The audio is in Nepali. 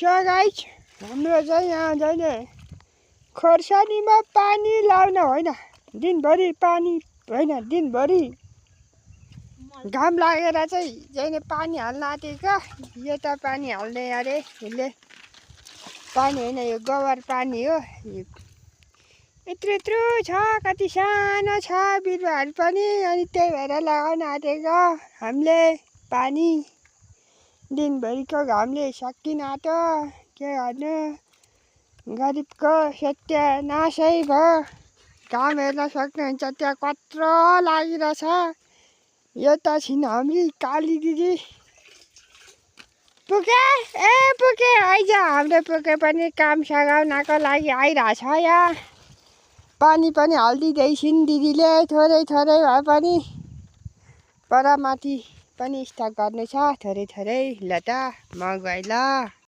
सो गाइस, हाम्रो चाहिँ यहाँ जहिले खोर्सानीमा पानी लाउन होइन, दिनभरि पानी होइन, दिनभरि घाम लागेर चाहिँ जहिले पानी हाल्न आँटेको। यता पानी हाल्दै अरे यसले पानी होइन, यो गोबर पानी हो। यत्रो यत्रो छ, कति सानो छ बिरुवाहरू पनि, अनि त्यही भएर लगाउन आँटेको हामीले पानी। दिनभरिको घामले सकिन आँट्यो, के गर्नु, गरिबको सत्यानासै भयो। घाम हेर्न सक्नुहुन्छ, त्यहाँ कत्रो लागिरहेछ। यो त छिन् हाम्री काली दिदी। पुगे ए पुगे, आइज, हाम्रो पुगे पनि काम सघाउनको लागि आइरहेछ। यहाँ पानी पनि हालिदिँदैछिन् दिदीले, थोरै थोरै भए पनि। पर माथि पनि स्टक गर्नु छ थोरै थोरै। ल त म गएँ ल।